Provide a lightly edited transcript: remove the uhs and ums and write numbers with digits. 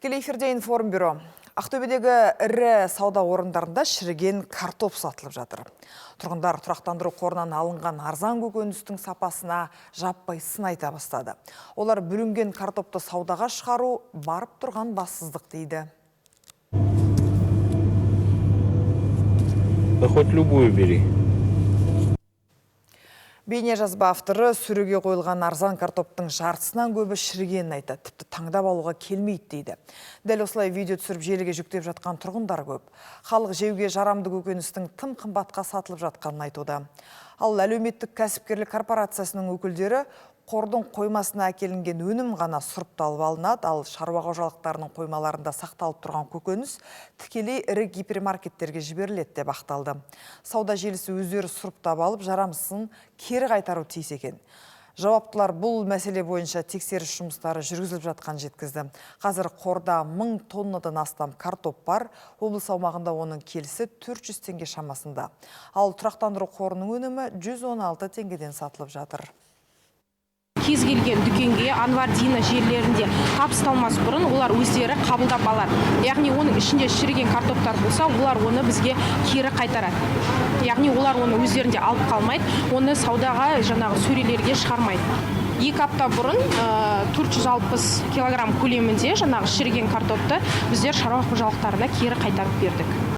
Тікелей эфирде Информбюро. Ақтөбедегі ірі сауда орындарында шіріген картоп сатылып жатыр. Тұрғындар тұрақтандыру қорынан алынған арзан көкөністің сапасына жаппай сын айта бастады. Олар бүлінген картопты саудаға шығару барып тұрған бассыздық дейді. Да хоть любую бери. Бейне жазба авторы сүруге қойылған арзан картоптың жартысынан көбі шірігенін айтады, тіпті таңдап алуға келмейді дейді. Дәл осылай видео түсіріп желіге жүктеп жатқан тұрғындар көп. Халық жеуге жарамды көкөністің тым қымбатқа сатылып жатқанын айтуда. Ал әлеуметтік кәсіпкерлік корпорациясының өкілдері қордың қоймасына әкелінген өнім ғана сұрыпталып алынады, ал шаруа қожалықтарының қоймаларында сақталып тұрған көкөніс тікелей ірі гипермаркеттерге жіберіледі деп ақталды. Сауда желісі өздері сұрыптап алып, жарамсызын кері қайтару тиіс екен. Жауаптылар бұл мәселе бойынша тексеріс жұмыстары жүргізіліп жатқанын жеткізді. Қазір қорда 1000 тоннадан астам картоп бар, облыс аумағында оның келісі 400 теңге шамасында. Ал тұрақтандыру қорының өнімі 116 теңгеден сатылып жатыр. Кез келген дүкенге Анвар, Дина желілерінде табысталмас бұрын олар өздері қабылдап алады. Яғни оның ішінде шіріген картоптар болса, олар оны бізге кері қайтарады. Яғни олар оны өздерінде алып қалмайды, оны саудаға жаңағы сөрелерге шығармайды. 2 апта бұрын 460 килограмм көлемінде жаңағы шіріген картопты біздер шаруа қожалықтарына кері қайтарып бердік.